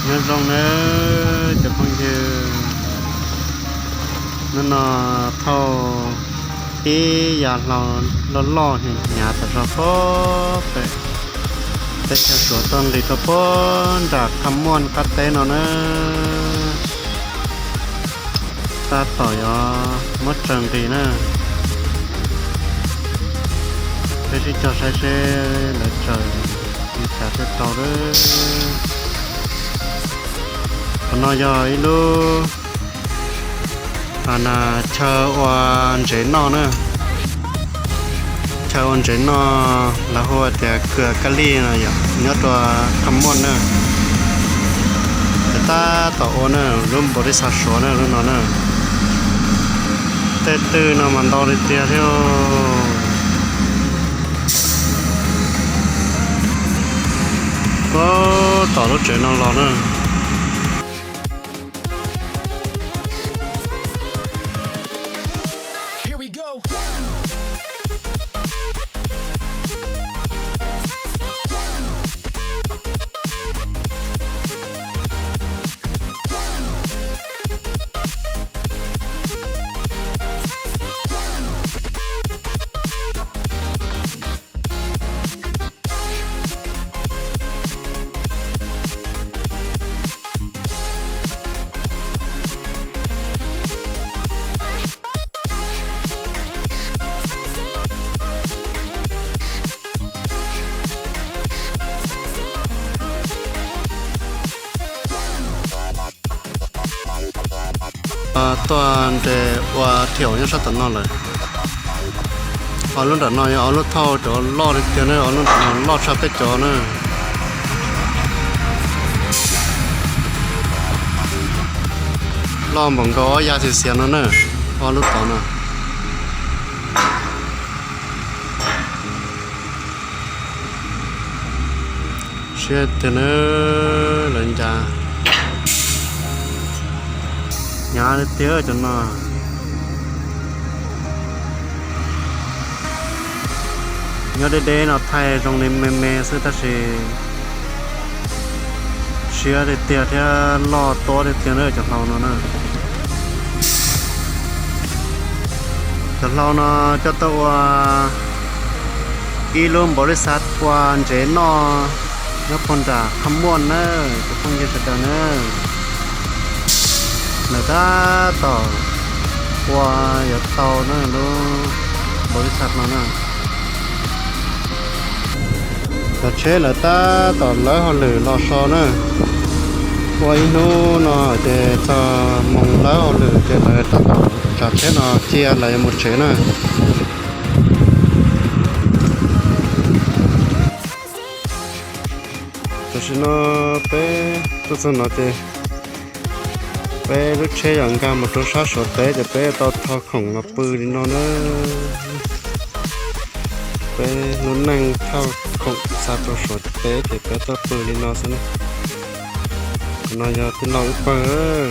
Nyob zoo nawb cov phooj ywg, hnub no thauj ib yav hlau loj loj hnyav hnyav tas zog puag pem teb chaws Suav tuaj nqis rau puag nram Qhab Muaj qab teb no na. Tab tom yuav muab tsaws nqis na. Peb sib cog saib seb lawv tsaws li cas thiaj tau lawm. Qhov no yog ib lub chaw ua ntsev noj na. Chaw ua ntsev noj lawv hu tias Kws Kab Lij no yom, nyob rau Qhab Muaj na. Lawv tab tom ua na, lub npaum li xav Suav na lub no na. Tej twg no mas ntau li tiag thiab. Puag tom lub tsev no los na. Tuaj nres ua thiaum nyob sab tom no lawm. Ob lub nram no yog ob lub thauj cov loj li tiag na, ob lub nram no loj tshaj peb cov na. Loj npaum nkaus ob yav xiav xiav no na, ob lub tod no. Siab tiag na, lawv ncav hnyav li tiag cov no. Nyob deb deb no thaij zoo li me me xwb tab sis siab tiag tiag thiab loj tuab tiag tiag na cov hlau no na. Cov hlau no coj tuaj ua ib lub npaum li xav ua ntsev noj nyob puag nram Qhab Muaj na, cov phooj ywg sawv daws na. Lawv tab tom ua yuav tau na lub npaum li xav no na. Cov tsheb lawv tab tom lawb hauj lwm los so na. Ua ib hnub no ces txog moos lawb hauj lwm ces lawv tab tom tsav tsheb no cia lawv yuav mus tsev na. Tam sim no peb tuaj txog no ces peb lub tsheb yuav nkag mus rau sab Suav teb ces peb tau thau khoom los pw li no na. Peb lub neej thauj khoom xa rau Suav teb ces peb tuaj pw li no xwb na. Qhov no yog tij laug wb pawg.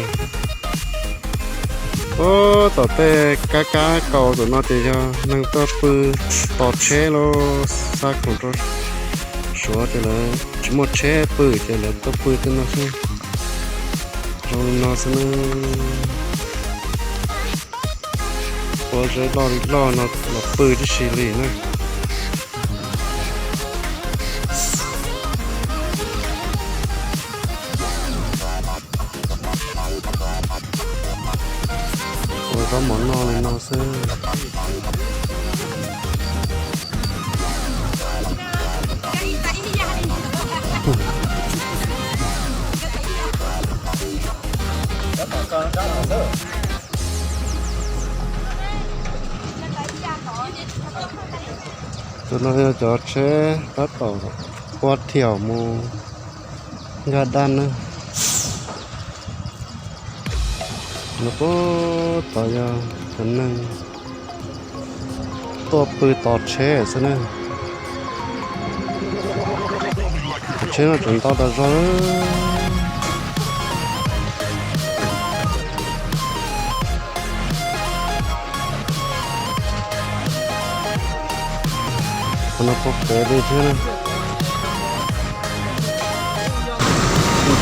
Ub, tom tej kab kab kaus tom no ces yog neeg tuaj pw tos tsheb los xa khoom rau Suav ces lawv tsis muaj tsheb pw ces lawv tuaj pw tej no xwb. Zoo li no xwb na. Ua zeb loj li loj no los pw tib si li na. Ua zaub mov noj li no xwb. Tus no yog cov tsheb tab tom ua thiaum mus nkag daj na. Nov puag tod yog cov neeg tuaj pw tos tsheb xwb na. Cov tsheb no tseem ntau tas zog. Qhov no puag pem li thiab na.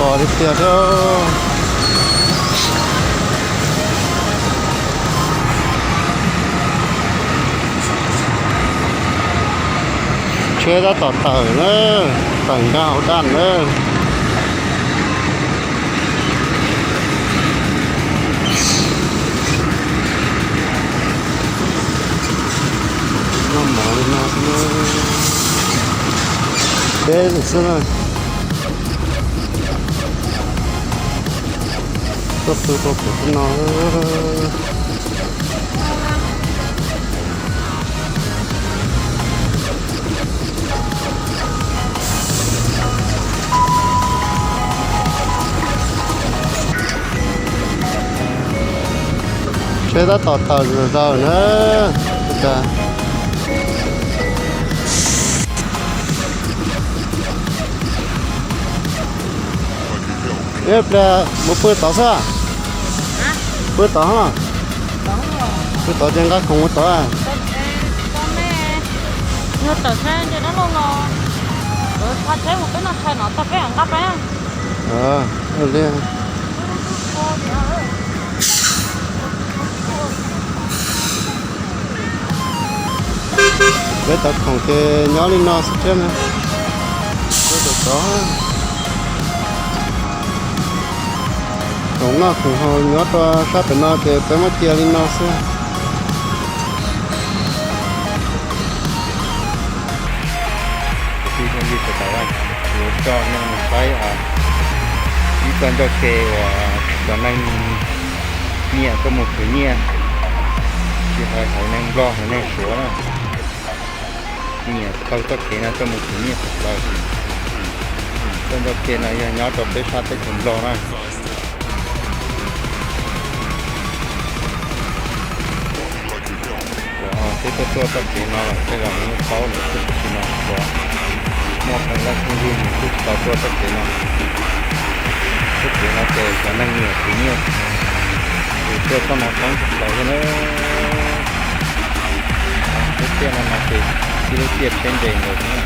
Tos tiag tiag thiab. Tsheb tab tom tawm na, tawm nkag hauv daj na. Noj mov li no xwb na. Deb xwb na. Tuaj pw rau pem no. Tsheb tab tom tawm zom zaws na. Ib pliag mus pw tod xwb. Pw tod. Pw tod ces nqa khoom mus tod. Yog tawm tsheb nce dab laug los, tsheb mus peb noj tshais no tag peb nqa peb. Li. Peb cov khoom ces nyob li no xwb thiab na. Peb cov tod, khoom noj khoom haus nyob rau sab pem no ces peb muab cia li no xwb. Kuv coj nej mus saib ib txoj ncauj ke uas cov neeg nyiam tuaj mus khwv nyiaj, tsis hais haiv neeg Nplog haiv neeg Suav na, nyiam taug txoj kev no tuaj mus khwv nyiaj tshaj plaws. Txoj ncauj ke no yog nyob rau peb sab teb chaws Nplog na. Twb tuaj tuaj txoj kev no lawm tej zaum yeej paub lawm, tab sis mas Suav muaj qee leej phooj ywg nws twb tsis tau tuaj txoj kev no. Txoj kev no ces cov neeg nyiam khwv nyiaj, khwv tuaj txoj no coob tshaj plaws thiab na. Lub tiaj no no ces ib lub tiaj tsheb nres nkaus xwb na.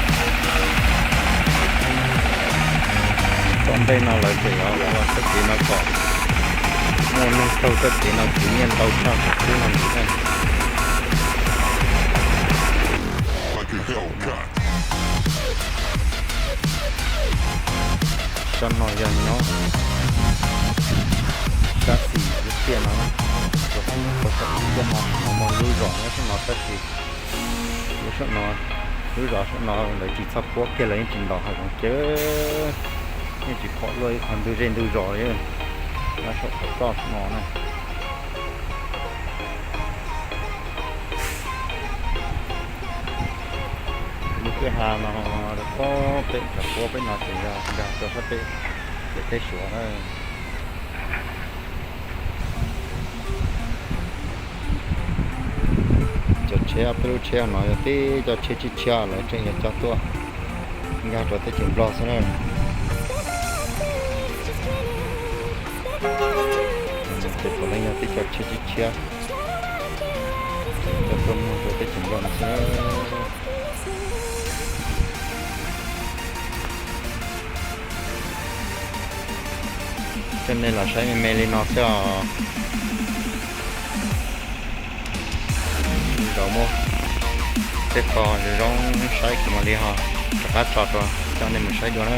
Tom ntej no lawv tseem yuav ua txoj kev no kom muaj neeg taug txoj kev no khwv nyiaj ntau tshaj qhov qub no ntxiv na. Cov no yog nyob sab xis lub tiaj no, lub tiaj no muaj lub zos nyob sab no tab sis lub sab no, lub zos sab no lawv tsis txhob puab kiag, lawv yeej tsis ntaus hav zoov kiag, yeej tsis phom luaj ib qho ntug zej ntug zos li. Nyob saum qhov txoj no na. Lub kwj ha no rau pem cov puab peb no ces yog nkag rau sab pem pem teb Suav na. Cov tsheb, peb lub tsheb no yog tib cov tsheb tshiab tshiab lawv tseem yuav coj tuaj nkag rau teb chaws Nplog xwb na. Ces puav leej yog tib cov tsheb tshiab tshiab coj tuaj muag rau teb chaws Nplog no xwb na. Coj nej los saib me me li no xwb os. Zaum muaj tej qho zoo zoo saib kuv mam li ho rov qab tso rau coj nej mus saib dua na.